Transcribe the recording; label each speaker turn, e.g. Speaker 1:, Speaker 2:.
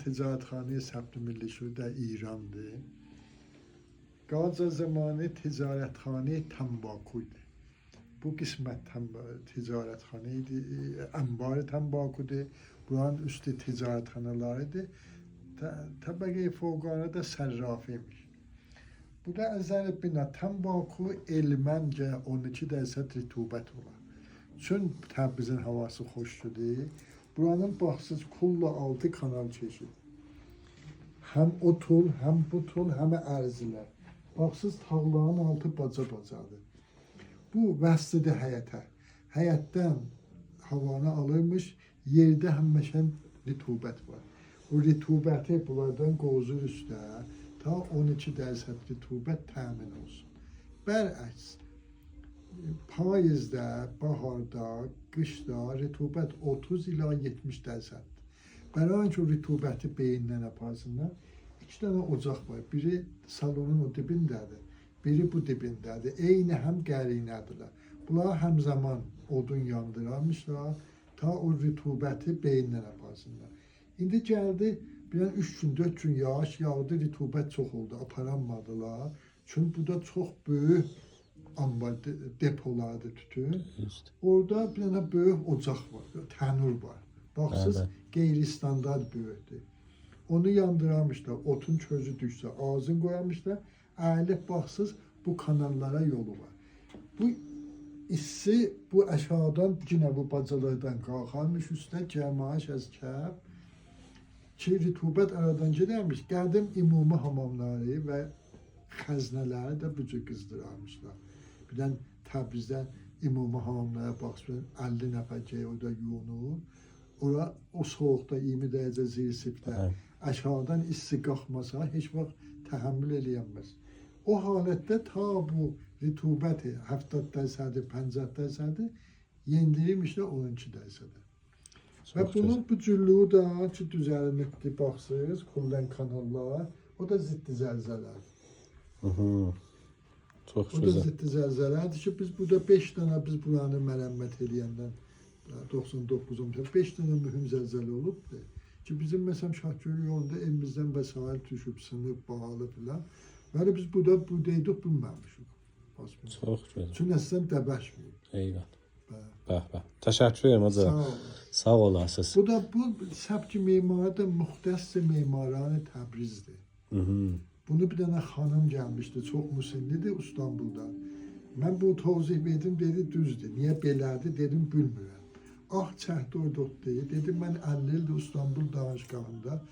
Speaker 1: Ticarətxanə səbt milli şuda İrandır. Qacar zamanı ticarətxanə təmbakuydu. Bu qismət ticarətxanə idi, anbar təmbakudur. Buranın üstü ticarətxanalarıydı. Təbəqə fövqanə də sərrafiymiş. Bu da əzəl bina təmbaku elməncə 12% rütubət olar. Çün Təbrizin havası xoşdur. Buranın baxsız kulla 6 kanal çeşid. Həm o tul, həm bu tul, həm ərzilər. Baxsız tağların altı baca-bacadır. Bu vəslidir həyətə. Həyətdən havanı alırmış, yerdə həmişə rütubət var. O rütubəti bunlardan qozur üstə ta 12% rütubət təmin olsun. Bərəks, payızda, baharda, qışda rütubət 30 ila 70 dərəcədir. Bərain ki, o rütubəti beyindən aparsınlar, iki dənə ocaq var. Biri salonun o dibindədir, biri bu dibindədir. Eyni həm qərinədirlər. Bunlar həmzaman odun yandırarmışlar, ta o rütubəti beyindən aparsınlar. İndi gəldi, bir 3 gün, 4 gün yağış yağdı, rütubət çox oldu, aparamadılar. Çünki bu da çox böyük ambar depolardır tütün.
Speaker 2: Düzdür.
Speaker 1: Orada bir dənə böyük ocaq var, tənur var. Baxsız qeyri-standart böyükdür. Onu yandırarmışlar, otun közü düşsə, ağzını qoyarmışlar, əyilib baxsız bu kanallara yolu var. Bu hissi bu aşağıdan yenə bu bacalardan qalxarmış üstə cəmaş az kəf ki rütubət aradan gedərmiş. Qədim ümumi hamamları və xəzinələri də bu cür qızdırarmışlar. Bir dən Təbrizdə ümumi hamamlara baxsan 50 nəfər gəlir orada yunur. Ora o soyuqda 20 dərəcə zir sifdə aşağıdan isti qalxmasa heç vaxt təhəmmül eləyənməz. O halətdə ta bu rütubəti 70 dərəcədir, 50 dərəcədir, yendirilmiş də 12 dərəcədir. Və
Speaker 2: Çox
Speaker 1: bunun
Speaker 2: gözəl.
Speaker 1: bu cürlüyü də ki düzəlməkdir, baxsız, kullən kanallar, o da ziddi zəlzələr.
Speaker 2: Çox
Speaker 1: O da
Speaker 2: gözəl.
Speaker 1: ziddi zəlzələdir ki, biz burada 5 dənə biz buranı mərəmmət eləyəndən 99 5 dənə mühüm zəlzələ olubdur. Ki bizim məsələn Şahgölü yolunda evimizdən vəsait düşüb, sınıb, bahalı filan. Bəli biz burada buradaydık bilməmişik. Basmış.
Speaker 2: Çox gözəl.
Speaker 1: Çünki əslən dəbəşməyib.
Speaker 2: Eyvallah.
Speaker 1: Bəli.
Speaker 2: Bəh, bəh. Təşəkkür edirəm
Speaker 1: Sağ
Speaker 2: Hacı.
Speaker 1: olun.
Speaker 2: Sağ olasınız.
Speaker 1: Bu da bu səbki memarı da müxtəs memarani Təbrizdir. Bunu bir dənə xanım gəlmişdi, çox müsinlidir İstanbuldan. Mən bu tozih verdim, dedi düzdür. Niyə belədir, dedim bilmirəm. Ah çəkdi o dotdu. Dedim mən 50 ildir İstanbul danışqahında.